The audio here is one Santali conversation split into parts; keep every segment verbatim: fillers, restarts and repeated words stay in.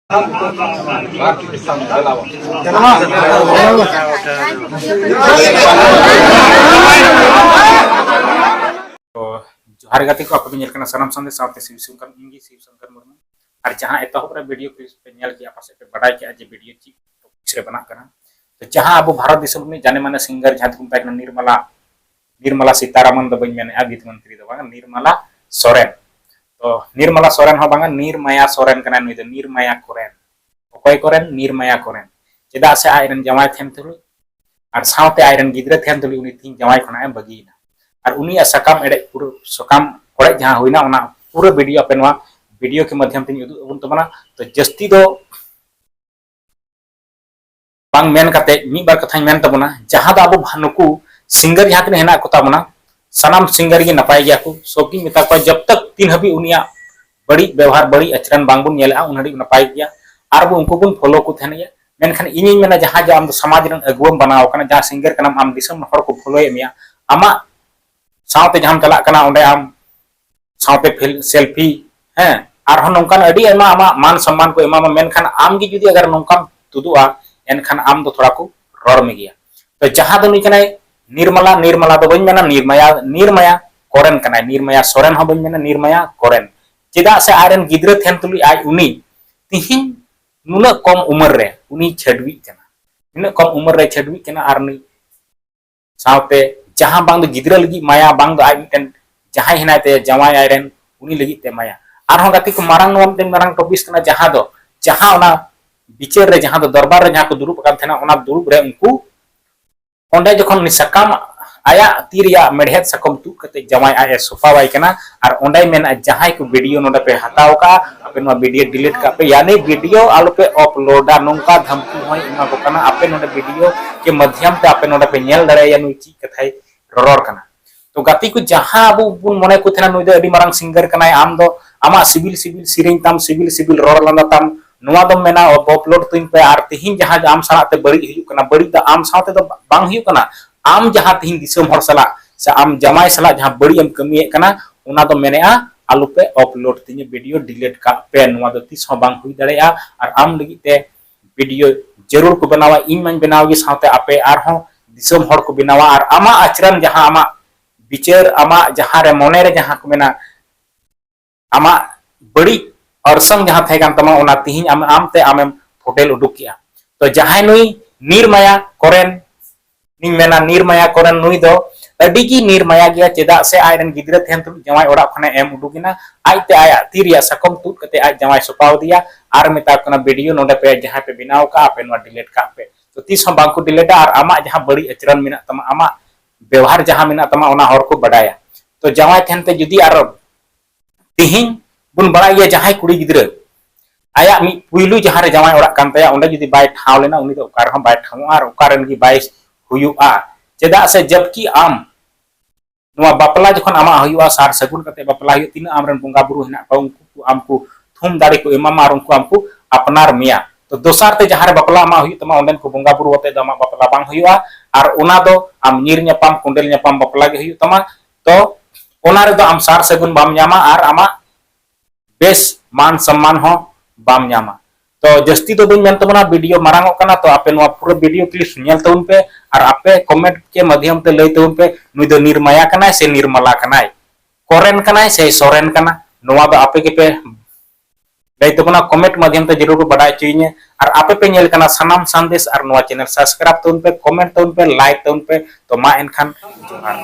ᱛᱚ, ᱡᱚᱦᱟᱨ ᱜᱟᱛᱮ ᱠᱚ, ᱟᱯᱮ ᱯᱮ ᱧᱮᱞ ᱠᱟᱱᱟ ᱥᱟᱱᱟᱢ ᱥᱟᱸᱫᱮᱥ ᱥᱟᱶᱛᱮ ᱥᱤᱵᱤ ᱥᱚᱝᱠᱟᱨ, ᱤᱧ ᱜᱮ ᱥᱤᱵᱤ ᱥᱚᱝᱠᱟᱨ ᱢᱩᱨᱢᱩ᱾ ᱟᱨ ᱡᱟᱦᱟᱸ ᱮᱛᱚᱦᱚᱵ ᱨᱮ ᱵᱷᱤᱰᱤᱭᱳ ᱠᱞᱤᱯ ᱯᱮ ᱧᱮᱞ ᱠᱮᱜᱼᱟ, ᱯᱟᱥᱮᱡ ᱯᱮ ᱵᱟᱰᱟᱭ ᱠᱮᱜᱼᱟ ᱡᱮ ᱵᱷᱤᱰᱤᱭᱳ ᱪᱮᱫ ᱴᱚᱯᱤᱠᱥ ᱨᱮ ᱵᱮᱱᱟᱜ ᱠᱟᱱᱟ᱾ ᱛᱚ, ᱡᱟᱦᱟᱸ ᱟᱵᱚ ᱵᱷᱟᱨᱚᱛ ᱫᱤᱥᱚᱢ ᱨᱤᱱᱤᱡ ᱡᱟᱱᱮ ᱢᱟᱱᱮ ᱥᱤᱝᱜᱟᱨ, ᱡᱟᱦᱟᱸ ᱫᱚᱠᱚ ᱢᱮᱛᱟᱭ ᱠᱟᱱᱟ ᱱᱤᱨᱢᱟᱞᱟ, ᱱᱤᱨᱢᱟᱞᱟ ᱥᱤᱛᱟᱨᱟᱢᱚᱱ ᱫᱚ ᱵᱟᱹᱧ ᱢᱮᱱᱮᱫᱼᱟ, ᱵᱤᱛ ᱢᱚᱱᱛᱨᱤ ᱫᱚ ᱵᱟᱝ, ᱱᱤᱨᱢᱟᱞᱟ ᱥᱚᱨᱮᱱ᱾ ᱛᱚ, ᱱᱤᱨᱢᱟᱞᱟ ᱥᱚᱨᱮᱱ ᱦᱚᱸ ᱵᱟᱝᱟ, ᱱᱤᱨᱢᱟᱭᱟ ᱥᱚᱨᱮᱱ ᱠᱟᱱᱟᱭ ᱱᱩᱭ ᱫᱚ, ᱱᱤᱨᱢᱟᱭᱟ ᱠᱚᱨᱮᱱ᱾ ᱚᱠᱚᱭ ᱠᱚᱨᱮᱱ? ᱱᱤᱨᱢᱟᱭᱟ ᱠᱚᱨᱮᱱ᱾ ᱪᱮᱫᱟᱜ ᱥᱮ ᱟᱡ ᱨᱮᱱ ᱡᱟᱶᱟᱭ ᱛᱟᱦᱮᱱ ᱛᱩᱞᱩᱡ ᱟᱨ ᱥᱟᱶᱛᱮ ᱟᱡ ᱨᱮᱱ ᱜᱤᱫᱽᱨᱟᱹ ᱛᱟᱦᱮᱱ ᱛᱩᱞᱩᱡ ᱩᱱᱤ ᱛᱤᱦᱤᱧ ᱡᱟᱶᱟᱭ ᱠᱷᱚᱱᱟᱜ ᱮ ᱵᱟᱹᱜᱤᱭᱮᱱᱟ᱾ ᱟᱨ ᱩᱱᱤᱭᱟᱜ ᱥᱟᱠᱟᱢ ᱮᱲᱮᱡ ᱯᱩᱨᱟᱹ ᱥᱟᱠᱟᱢ ᱚᱲᱮᱡ ᱡᱟᱦᱟᱸ ᱦᱩᱭᱱᱟ, ᱚᱱᱟ ᱯᱩᱨᱟᱹ ᱵᱷᱤᱰᱤᱭᱳ ᱟᱯᱮ ᱱᱚᱣᱟ ᱵᱷᱤᱰᱤᱭᱳ ᱠᱮ ᱢᱟᱫᱽᱫᱷᱚᱢ ᱛᱮᱧ ᱩᱫᱩᱜ ᱟᱵᱚᱱ ᱛᱟᱵᱚᱱᱟ᱾ ᱛᱚ, ᱡᱟᱹᱥᱛᱤ ᱫᱚ ᱵᱟᱝ ᱢᱮᱱ ᱠᱟᱛᱮ ᱢᱤᱫ ᱵᱟᱨ ᱠᱟᱛᱷᱟᱧ ᱢᱮᱱ ᱛᱟᱵᱚᱱᱟ, ᱡᱟᱦᱟᱸ ᱫᱚ ᱟᱵᱚ ᱵᱷᱟ-, ᱱᱩᱠᱩ ᱥᱤᱝᱜᱟᱨ ᱡᱟᱦᱟᱸ ᱛᱤᱱᱟᱹᱜ ᱦᱮᱱᱟᱜ ᱠᱚ ᱛᱟᱵᱚᱱᱟ, ᱥᱟᱱᱟᱢ ᱥᱤᱝᱜᱟᱨ ᱜᱮ ᱱᱟᱯᱟᱭ ᱜᱮᱭᱟ ᱠᱚ᱾ ᱥᱚᱵ ᱜᱤᱧ ᱢᱮᱛᱟ ᱠᱚᱣᱟ, ᱡᱚᱵ ᱛᱟᱠ ᱛᱤᱱ ᱦᱟᱹᱵᱤᱡ ᱩᱱᱤᱭᱟᱜ ᱵᱟᱹᱲᱤᱡ ᱵᱮᱣᱦᱟᱨ, ᱵᱟᱹᱲᱤᱡ ᱟᱪᱨᱚᱱ ᱵᱟᱝᱵᱚᱱ ᱧᱮᱞᱮᱜᱼᱟ, ᱩᱱ ᱦᱟᱹᱵᱤᱡ ᱱᱟᱯᱟᱭ ᱜᱮᱭᱟ᱾ ᱟᱨ ᱵᱚ ᱩᱱᱠᱩ ᱵᱚᱱ ᱯᱷᱚᱞᱳ ᱠᱚ ᱛᱟᱦᱮᱱ ᱜᱮᱭᱟ᱾ ᱢᱮᱱᱠᱷᱟᱱ ᱤᱧᱤᱧ ᱢᱮᱱᱟ, ᱡᱟᱦᱟᱸ ᱡᱮ ᱟᱢ ᱫᱚ ᱥᱚᱢᱟᱡᱽ ᱨᱮᱱ ᱟᱹᱜᱩᱣᱟᱹᱢ ᱵᱮᱱᱟᱣ ᱟᱠᱟᱱᱟ, ᱡᱟᱦᱟᱸ ᱥᱤᱝᱜᱟᱨ ᱠᱟᱱᱟᱢ, ᱟᱢ ᱫᱤᱥᱚᱢ ᱦᱚᱲ ᱠᱚ ᱯᱷᱚᱞᱳᱭᱮᱫ ᱢᱮᱭᱟ, ᱟᱢᱟᱜ ᱥᱟᱶᱛᱮ ᱡᱟᱦᱟᱸᱢ ᱪᱟᱞᱟᱜ ᱠᱟᱱᱟ, ᱚᱸᱰᱮ ᱟᱢ ᱥᱟᱶᱛᱮ ᱯᱷᱤᱞ-, ᱥᱮᱞᱯᱷᱤ, ᱦᱮᱸ, ᱟᱨᱦᱚᱸ ᱱᱚᱝᱠᱟᱱ ᱟᱹᱰᱤ ᱟᱭᱢᱟ ᱟᱢᱟᱜ ᱢᱟᱱ ᱥᱚᱱᱢᱟᱱ ᱠᱚ ᱮᱢᱟᱢᱟ, ᱢᱮᱱᱠᱷᱟᱱ ᱟᱢ ᱜᱮ ᱡᱩᱫᱤ ᱟᱜᱟᱨ ᱱᱚᱝᱠᱟᱢ ᱛᱩᱫᱩᱜᱼᱟ, ᱮᱱᱠᱷᱟᱱ ᱟᱢ ᱫᱚ ᱛᱷᱚᱲᱟ ᱠᱚ ᱨᱚᱲ ᱢᱮ ᱜᱮᱭᱟ᱾ ᱛᱚ, ᱡᱟᱦᱟᱸ ᱫᱚ ᱱᱩᱭ ᱠᱟᱱᱟᱭ ᱱᱤᱨᱢᱟᱞᱟ, ᱱᱤᱨᱢᱟᱞᱟ ᱫᱚ ᱵᱟᱹᱧ ᱢᱮᱱᱟ, ᱱᱤᱨᱢᱟᱭᱟ, ᱱᱤᱨᱢᱟᱭᱟ ᱠᱚᱨᱮᱱ ᱠᱟᱱᱟᱭ, ᱱᱤᱨᱢᱟᱭᱟ ᱥᱚᱨᱮᱱ ᱦᱚᱸ ᱵᱟᱹᱧ ᱢᱮᱱᱟ, ᱱᱤᱨᱢᱟᱭᱟ ᱠᱚᱨᱮᱱ᱾ ᱪᱮᱫᱟᱜ ᱥᱮ ᱟᱡ ᱨᱮᱱ ᱜᱤᱫᱽᱨᱟᱹ ᱛᱟᱦᱮᱱ ᱛᱩᱞᱩᱡ ᱟᱡ ᱩᱱᱤ ᱛᱤᱦᱤᱧ ᱱᱩᱱᱟᱹᱜ ᱠᱚᱢ ᱩᱢᱮᱨ ᱨᱮ ᱩᱱᱤ ᱪᱷᱟᱹᱰᱣᱤᱜ ᱠᱟᱱᱟ, ᱱᱩᱱᱟᱹᱜ ᱠᱚᱢ ᱩᱢᱮᱨ ᱨᱮ ᱪᱷᱟᱹᱰᱣᱤᱜ ᱠᱟᱱᱟ, ᱟᱨ ᱱᱩᱭ ᱥᱟᱶᱛᱮ ᱡᱟᱦᱟᱸ ᱵᱟᱝ ᱫᱚ ᱜᱤᱫᱽᱨᱟᱹ ᱞᱟᱹᱜᱤᱫ ᱢᱟᱭᱟ, ᱵᱟᱝ ᱫᱚ ᱟᱡ ᱢᱤᱫᱴᱮᱱ ᱡᱟᱦᱟᱸᱭ ᱦᱮᱱᱟᱭ ᱛᱟᱭᱟ ᱡᱟᱶᱟᱭ ᱟᱡ ᱨᱮᱱ, ᱩᱱᱤ ᱞᱟᱹᱜᱤᱫ ᱛᱮ ᱢᱟᱭᱟ᱾ ᱟᱨᱦᱚᱸ ᱜᱟᱛᱮ ᱠᱚ, ᱢᱟᱨᱟᱝ ᱱᱚᱣᱟ ᱢᱤᱫᱴᱮᱱ ᱢᱟᱨᱟᱝ ᱴᱚᱯᱤᱠ ᱠᱟᱱᱟ, ᱡᱟᱦᱟᱸ ᱫᱚ, ᱡᱟᱦᱟᱸ ᱚᱱᱟ ᱵᱤᱪᱟᱹᱨ ᱨᱮ, ᱡᱟᱦᱟᱸ ᱫᱚ ᱫᱚᱨᱵᱟᱨ ᱨᱮ ᱡᱟᱦᱟᱸ ᱠᱚ ᱫᱩᱲᱩᱵ ᱟᱠᱟᱱ ᱛᱟᱦᱮᱱᱟ, ᱚᱱᱟ ᱫᱩᱲᱩᱵ ᱨᱮ ᱩᱱᱠᱩ ᱚᱸᱰᱮ ᱡᱚᱠᱷᱚᱱ ᱩᱱᱤ ᱥᱟᱠᱟᱢ, ᱟᱭᱟᱜ ᱛᱤ ᱨᱮᱭᱟᱜ ᱢᱮᱲᱦᱮᱫ ᱥᱟᱠᱟᱢ ᱛᱩᱫ ᱠᱟᱛᱮ ᱡᱟᱶᱟᱭ ᱟᱡ ᱮ ᱥᱚᱯᱟᱣᱟᱭ ᱠᱟᱱᱟ, ᱟᱨ ᱚᱸᱰᱮᱭ ᱢᱮᱱᱟ, ᱡᱟᱦᱟᱸᱭ ᱠᱚ ᱵᱷᱤᱰᱤᱭᱳ ᱱᱚᱰᱮ ᱯᱮ ᱦᱟᱛᱟᱣ ᱠᱟᱜᱼᱟ, ᱟᱯᱮ ᱱᱚᱣᱟ ᱵᱷᱤᱰᱤᱭᱳ ᱰᱤᱞᱤᱴ ᱠᱟᱜ ᱯᱮ, ᱭᱟᱱᱤ ᱵᱷᱤᱰᱤᱭᱳ ᱟᱞᱚᱯᱮ ᱟᱯᱞᱳᱰᱟ, ᱱᱚᱝᱠᱟ ᱫᱷᱟᱢᱠᱤ ᱦᱚᱸᱭ ᱮᱢᱟ ᱠᱚ ᱠᱟᱱᱟ᱾ ᱟᱯᱮ ᱱᱚᱰᱮ ᱵᱷᱤᱰᱤᱭᱳ ᱠᱮ ᱢᱟᱫᱽᱫᱷᱚᱢ ᱛᱮ ᱟᱯᱮ ᱱᱚᱰᱮ ᱯᱮ ᱧᱮᱞ ᱫᱟᱲᱮᱭᱟᱭᱟ ᱱᱩᱭ ᱪᱮᱫ ᱠᱟᱛᱷᱟᱭ ᱨᱚᱨᱚᱲ ᱠᱟᱱᱟ᱾ ᱛᱚ ᱜᱟᱛᱮ ᱠᱚ, ᱡᱟᱦᱟᱸ ᱟᱵᱚ ᱵᱚᱱ ᱢᱚᱱᱮ ᱠᱚ ᱛᱟᱦᱮᱱᱟ, ᱱᱩᱭ ᱫᱚ ᱟᱹᱰᱤ ᱢᱟᱨᱟᱝ ᱥᱤᱝᱜᱟᱨ ᱠᱟᱱᱟᱭ, ᱟᱢ ᱫᱚ ᱟᱢᱟᱜ ᱥᱤᱵᱤᱞ ᱥᱤᱵᱤᱞ ᱥᱮᱨᱮᱧ ᱛᱟᱢ, ᱥᱤᱵᱤᱞ ᱥᱤᱵᱤᱞ ᱨᱚᱲ ᱞᱟᱸᱫᱟ ᱛᱟᱢ, ᱱᱚᱣᱟ ᱫᱚᱢ ᱢᱮᱱᱟ ᱟᱯᱞᱳᱰ ᱛᱤᱧ ᱯᱮ, ᱟᱨ ᱛᱤᱦᱤᱧ ᱡᱟᱦᱟᱸ ᱟᱢ ᱥᱟᱞᱟᱜ ᱛᱮ ᱵᱟᱹᱲᱤᱡ ᱦᱩᱭᱩᱜ ᱠᱟᱱᱟ, ᱵᱟᱹᱲᱤᱡ ᱫᱚ ᱟᱢ ᱥᱟᱶᱛᱮ ᱫᱚ ᱵᱟᱝ ᱦᱩᱭᱩᱜ ᱠᱟᱱᱟ, ᱟᱢ ᱡᱟᱦᱟᱸ ᱛᱤᱦᱤᱧ ᱫᱤᱥᱚᱢ ᱦᱚᱲ ᱥᱟᱞᱟᱜ ᱥᱮ ᱟᱢ ᱡᱟᱶᱟᱭ ᱥᱟᱞᱟᱜ ᱡᱟᱦᱟᱸ ᱵᱟᱹᱲᱤᱡ ᱮᱢ ᱠᱟᱹᱢᱤᱭᱮᱫ ᱠᱟᱱᱟ, ᱚᱱᱟ ᱫᱚ ᱢᱮᱱᱮᱜᱼᱟ ᱟᱞᱚᱯᱮ ᱟᱯᱞᱳᱰ ᱛᱤᱧᱟᱹ ᱵᱷᱤᱰᱤᱭᱳ, ᱰᱤᱞᱤᱴ ᱠᱟᱜ ᱯᱮ᱾ ᱱᱚᱣᱟ ᱫᱚ ᱛᱤᱥ ᱦᱚᱸ ᱵᱟᱝ ᱦᱩᱭ ᱫᱟᱲᱮᱭᱟᱜᱼᱟ᱾ ᱟᱨ ᱟᱢ ᱞᱟᱹᱜᱤᱫ ᱛᱮ ᱵᱷᱤᱰᱤᱭᱳ ᱡᱟᱹᱨᱩᱲ ᱠᱚ ᱵᱮᱱᱟᱣᱟ, ᱤᱧ ᱢᱟᱧ ᱵᱮᱱᱟᱣ ᱜᱮ, ᱥᱟᱶᱛᱮ ᱟᱯᱮ ᱟᱨᱦᱚᱸ ᱫᱤᱥᱚᱢ ᱦᱚᱲ ᱠᱚ ᱵᱮᱱᱟᱣᱟ᱾ ᱟᱨ ᱟᱢᱟᱜ ᱟᱪᱨᱟᱱ, ᱡᱟᱦᱟᱸ ᱟᱢᱟᱜ ᱵᱤᱪᱟᱹᱨ, ᱟᱢᱟᱜ ᱡᱟᱦᱟᱸ ᱨᱮ ᱢᱚᱱᱮ ᱨᱮ ᱡᱟᱦᱟᱸ ᱠᱚ ᱢᱮᱱᱟ, ᱟᱢᱟᱜ ᱵᱟᱹᱲᱤᱡ ᱚᱨᱥᱚᱝ ᱡᱟᱦᱟᱸ ᱛᱟᱦᱮᱸ ᱠᱟᱱ ᱛᱟᱢᱟ, ᱚᱱᱟ ᱛᱤᱦᱤᱧ ᱟᱢ, ᱟᱢᱛᱮ ᱟᱢᱮᱢ ᱯᱷᱚᱴᱮᱞ ᱩᱰᱩᱠ ᱠᱮᱜᱼᱟ᱾ ᱛᱚ ᱡᱟᱦᱟᱸᱭ ᱱᱩᱭ ᱱᱤᱨᱢᱟᱭᱟ ᱠᱚᱨᱮᱱ, ᱤᱧ ᱢᱮᱱᱟ ᱱᱤᱨᱢᱟᱭᱟ ᱠᱚᱨᱮᱱ, ᱱᱩᱭ ᱫᱚ ᱟᱹᱰᱤ ᱜᱮ ᱱᱤᱨᱢᱟᱭᱟ ᱜᱮᱭᱟ᱾ ᱪᱮᱫᱟᱜ ᱥᱮ ᱟᱡ ᱨᱮᱱ ᱜᱤᱫᱽᱨᱟᱹ ᱛᱟᱦᱮᱱ ᱛᱩᱞᱩᱡ ᱡᱟᱶᱟᱭ ᱚᱲᱟᱜ ᱠᱷᱚᱱᱮ ᱮᱢ ᱩᱰᱩᱠ ᱮᱱᱟ, ᱟᱡᱛᱮ ᱟᱭᱟᱜ ᱛᱤ ᱨᱮᱭᱟᱜ ᱥᱟᱠᱚᱢ ᱛᱩᱫ ᱠᱟᱛᱮ ᱟᱡ ᱡᱟᱶᱟᱭ ᱥᱚᱯᱟᱣ ᱟᱫᱮᱭᱟ ᱟᱨ ᱢᱮᱛᱟ ᱠᱚ ᱠᱟᱱᱟ, "ᱵᱷᱤᱰᱤᱭᱳ ᱱᱚᱰᱮ ᱯᱮ ᱡᱟᱦᱟᱸᱭ ᱯᱮ ᱵᱮᱱᱟᱣ ᱠᱟᱜᱼᱟ, ᱟᱯᱮ ᱱᱚᱣᱟ ᱰᱤᱞᱤᱴ ᱠᱟᱜ ᱯᱮ᱾" ᱛᱚ ᱛᱤᱥ ᱦᱚᱸ ᱵᱟᱝ ᱠᱚ ᱰᱤᱞᱤᱴᱟ᱾ ᱟᱨ ᱟᱢᱟᱜ ᱡᱟᱦᱟᱸ ᱵᱟᱹᱲᱤᱡ ᱟᱪᱨᱚᱱ ᱢᱮᱱᱟᱜ ᱛᱟᱢᱟ, ᱟᱢᱟᱜ ᱵᱮᱣᱦᱟᱨ ᱡᱟᱦᱟᱸ ᱢᱮᱱᱟᱜ ᱛᱟᱢᱟ, ᱚᱱᱟ ᱦᱚᱲ ᱠᱚ ᱵᱟᱰᱟᱭᱟ᱾ ᱛᱚ ᱡᱟᱶᱟᱭ ᱛᱟᱦᱮᱱ ᱛᱮ ᱡᱩᱫᱤ ᱟᱨ ᱛᱤᱦᱤᱧ ᱵᱚᱱ ᱵᱟᱲᱟᱭ ᱜᱮᱭᱟ, ᱡᱟᱦᱟᱸᱭ ᱠᱩᱲᱤ ᱜᱤᱫᱽᱨᱟᱹ ᱟᱭᱟᱜ ᱢᱤᱫ ᱯᱩᱭᱞᱩ ᱡᱟᱦᱟᱸ ᱨᱮ ᱡᱟᱶᱟᱭ ᱚᱲᱟᱜ ᱠᱟᱱ ᱛᱟᱭᱟ, ᱚᱸᱰᱮ ᱡᱩᱫᱤ ᱵᱟᱭ ᱴᱷᱟᱶ ᱞᱮᱱᱟ, ᱩᱱᱤ ᱫᱚ ᱚᱠᱟ ᱨᱮᱦᱚᱸ ᱵᱟᱭ ᱴᱷᱟᱶᱚᱜᱼᱟ ᱟᱨ ᱚᱠᱟ ᱨᱮᱱ ᱜᱮ ᱵᱟᱭ ᱦᱩᱭᱩᱜᱼᱟ᱾ ᱪᱮᱫᱟᱜ ᱥᱮ ᱡᱚᱵᱠᱤ ᱟᱢ ᱱᱚᱣᱟ ᱵᱟᱯᱞᱟ ᱡᱚᱠᱷᱚᱱ ᱟᱢᱟᱜ ᱦᱩᱭᱩᱜᱼᱟ, ᱥᱟᱨ ᱥᱟᱹᱜᱩᱱ ᱠᱟᱛᱮ ᱵᱟᱯᱞᱟ ᱦᱩᱭᱩᱜ, ᱛᱤᱱᱟᱹᱜ ᱟᱢᱨᱮᱱ ᱵᱚᱸᱜᱟ ᱵᱩᱨᱩ ᱦᱮᱱᱟᱜ ᱠᱚᱣᱟ, ᱩᱱᱠᱩ ᱠᱚ ᱟᱢ ᱠᱚ ᱛᱷᱩᱢ ᱫᱟᱲᱮ ᱠᱚ ᱮᱢᱟᱢᱟ ᱟᱨ ᱩᱱᱠᱩ ᱟᱢ ᱠᱚ ᱟᱯᱱᱟᱨ ᱢᱮᱭᱟ᱾ ᱛᱚ ᱫᱚᱥᱟᱨ ᱛᱮ ᱡᱟᱦᱟᱸ ᱨᱮ ᱵᱟᱯᱞᱟ ᱟᱢᱟᱜ ᱦᱩᱭᱩᱜ ᱛᱟᱢᱟ, ᱚᱸᱰᱮᱱ ᱠᱚ ᱵᱚᱸᱜᱟ ᱵᱩᱨᱩ ᱟᱛᱮ ᱫᱚ ᱟᱢᱟᱜ ᱵᱟᱯᱞᱟ ᱵᱟᱝ ᱦᱩᱭᱩᱜᱼᱟ᱾ ᱟᱨ ᱚᱱᱟ ᱫᱚ ᱟᱢ ᱧᱤᱨ ᱧᱟᱯᱟᱢ, ᱠᱚᱸᱰᱮᱞ ᱧᱟᱯᱟᱢ ᱵᱟᱯᱞᱟ ᱜᱮ ᱦᱩᱭᱩᱜ ᱛᱟᱢᱟ᱾ ᱛᱚ ᱚᱱᱟ ᱨᱮᱫᱚ ᱟᱢ ᱥᱟᱨ ᱥᱟᱹᱜᱩᱱ ᱵᱟᱢ ᱧᱟᱢᱟ ᱟᱨ ᱟᱢᱟᱜ ᱵᱮᱥ ᱢᱟᱱ ᱥᱚᱢᱢᱟᱱ ᱦᱚᱸ ᱵᱟᱢ ᱧᱟᱢᱟ᱾ ᱛᱚ ᱡᱟᱹᱥᱛᱤ ᱫᱚ ᱵᱟᱹᱧ ᱢᱮᱱ ᱛᱟᱵᱚᱱᱟ, ᱵᱷᱤᱰᱤᱭᱳ ᱢᱟᱨᱟᱝᱚᱜ ᱠᱟᱱᱟ, ᱛᱚ ᱟᱯᱮ ᱱᱚᱣᱟ ᱯᱩᱨᱟᱹ ᱵᱷᱤᱰᱤᱭᱳ ᱯᱞᱤᱡᱽ ᱧᱮᱞ ᱛᱟᱵᱚᱱ ᱯᱮ ᱟᱨ ᱟᱯᱮ ᱠᱚᱢᱮᱱᱴ ᱠᱮ ᱢᱟᱫᱷᱭᱚᱢ ᱛᱮ ᱞᱟᱹᱭ ᱛᱟᱵᱚᱱ ᱯᱮ, ᱱᱩᱭ ᱫᱚ ᱱᱤᱨᱢᱟᱭᱟ ᱠᱟᱱᱟᱭ ᱥᱮ ᱱᱤᱨᱢᱟᱞᱟ ᱠᱟᱱᱟᱭ, ᱠᱚᱨᱮᱱ ᱠᱟᱱᱟᱭ ᱥᱮ ᱥᱚᱨᱮᱱ ᱠᱟᱱᱟ, ᱱᱚᱣᱟ ᱫᱚ ᱟᱯᱮ ᱜᱮᱯᱮ ᱞᱟᱹᱭ ᱛᱟᱵᱚᱱᱟ᱾ ᱠᱚᱢᱮᱱᱴ ᱢᱟᱫᱷᱭᱚᱢ ᱛᱮ ᱡᱟᱹᱨᱩᱲ ᱯᱮ ᱵᱟᱰᱟᱭ ᱦᱚᱪᱚᱭᱤᱧᱟ᱾ ᱟᱨ ᱟᱯᱮ ᱯᱮ ᱧᱮᱞ ᱠᱟᱱᱟ ᱥᱟᱱᱟᱢ ᱥᱟᱸᱫᱮᱥ, ᱟᱨ ᱱᱚᱣᱟ ᱪᱮᱱᱮᱞ ᱥᱟᱵᱥᱠᱨᱟᱭᱤᱵ ᱛᱟᱵᱚᱱ ᱯᱮ, ᱠᱚᱢᱮᱱᱴ ᱛᱟᱵᱚᱱ ᱯᱮ, ᱞᱟᱭᱤᱠ ᱛᱟᱵᱚᱱ ᱯᱮ᱾ ᱛᱚ ᱢᱟ ᱮᱱᱠᱷᱟᱱ ᱡᱚᱦᱟᱨ᱾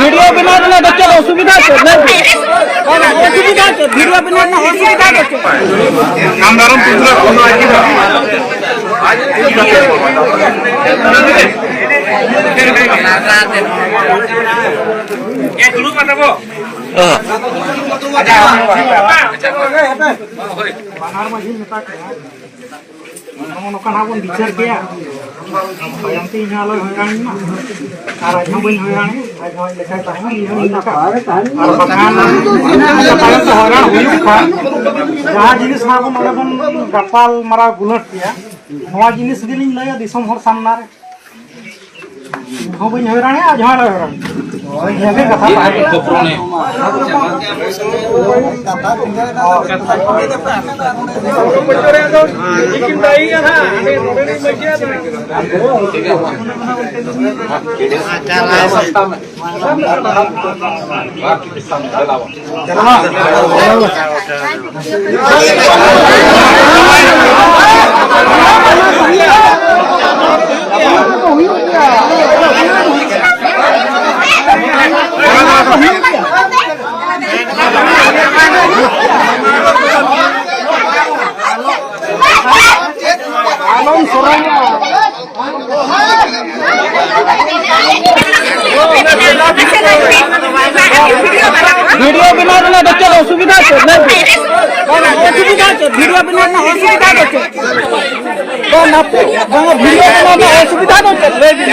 वीडियो बना देना बच्चे को असुविधा है, नहीं? असुविधा है, वीडियो बना देना असुविधा है। ᱵᱟᱱᱟᱨ ᱢᱟᱹᱡᱷᱤ ᱢᱮᱛᱟ ᱠᱚᱣᱟ᱾ ᱱᱚᱜᱼᱚ ᱱᱚᱝᱠᱟ ᱱᱟᱜ ᱵᱚᱱ ᱵᱤᱪᱟᱹᱨ ᱠᱮᱭᱟ᱾ ᱛᱟᱭᱚᱢ ᱛᱮ ᱤᱧ ᱦᱚᱸ ᱟᱞᱚᱭ ᱦᱚᱭᱨᱟᱱᱤᱧ ᱢᱟ᱾ ᱟᱨ ᱟᱡ ᱦᱚᱸ ᱵᱟᱹᱧ ᱦᱚᱭᱨᱟᱱᱤᱧ, ᱟᱡ ᱦᱚᱸ ᱟᱡ ᱞᱮᱠᱟᱭ ᱛᱟᱦᱮᱱᱟ, ᱤᱧ ᱦᱚᱸ ᱤᱧ ᱞᱮᱠᱟ᱾ ᱟᱨ ᱵᱟᱠᱷᱟᱱ ᱚᱱᱠᱟ ᱛᱟᱭᱚᱢ ᱛᱮ ᱦᱚᱭᱨᱟᱱ ᱦᱩᱭᱩᱜ ᱠᱷᱟᱱ, ᱡᱟᱦᱟᱸ ᱡᱤᱱᱤᱥ ᱱᱚᱣᱟ ᱵᱚᱱ ᱱᱚᱰᱮ ᱵᱚᱱ ᱜᱟᱯᱟᱞ ᱢᱟᱨᱟᱣ ᱜᱩᱞᱟᱹᱴ ᱠᱮᱭᱟ, ᱱᱚᱣᱟ ᱡᱤᱱᱤᱥ ᱜᱮᱞᱤᱧ ᱞᱟᱹᱭᱟ ᱫᱤᱥᱚᱢ ᱦᱚᱲ ᱥᱟᱢᱱᱟ ᱨᱮ᱾ ᱤᱧ ᱦᱚᱸ ᱵᱟᱹᱧ ᱦᱚᱭᱨᱟᱱᱤᱜᱼᱟ, ᱟᱡ ᱦᱚᱸ ᱟᱞᱚᱭ ᱦᱚᱭᱨᱟᱱ᱾ ᱱᱤᱭᱟᱹ ᱜᱮ ᱠᱟᱛᱷᱟ ᱛᱟᱦᱮᱸ ᱠᱟᱱᱟ᱾ ᱟᱞᱚᱢ ᱥᱚᱨᱚᱢᱚᱜᱼᱟ᱾ ᱵᱷᱤᱰᱤᱭᱳ ᱵᱮᱱᱟᱣ ᱨᱮᱱᱟᱜ ᱫᱚ ᱪᱮᱫ ᱚᱥᱩᱵᱤᱫᱷᱟ ᱪᱮᱫ? ᱞᱟᱹᱭ ᱵᱤᱱ᱾ ᱵᱟᱝ, ᱚᱥᱩᱵᱤᱫᱷᱟ ᱪᱮᱫ? ᱵᱷᱤᱰᱤᱭᱳ ᱵᱮᱱᱟᱣ ᱨᱮᱱᱟᱜ ᱚᱥᱩᱵᱤᱫᱷᱟ ᱫᱚ ᱪᱮᱫ? ᱵᱟᱝ, ᱱᱟᱯ-, ᱵᱟᱝ, ᱵᱷᱤᱰᱤᱭᱳ ᱵᱮᱱᱟᱣ ᱨᱮᱱᱟᱜ ᱚᱥᱩᱵᱤᱫᱷᱟ ᱫᱚ ᱪᱮᱫ? ᱞᱟᱹᱭ ᱵᱤᱱ᱾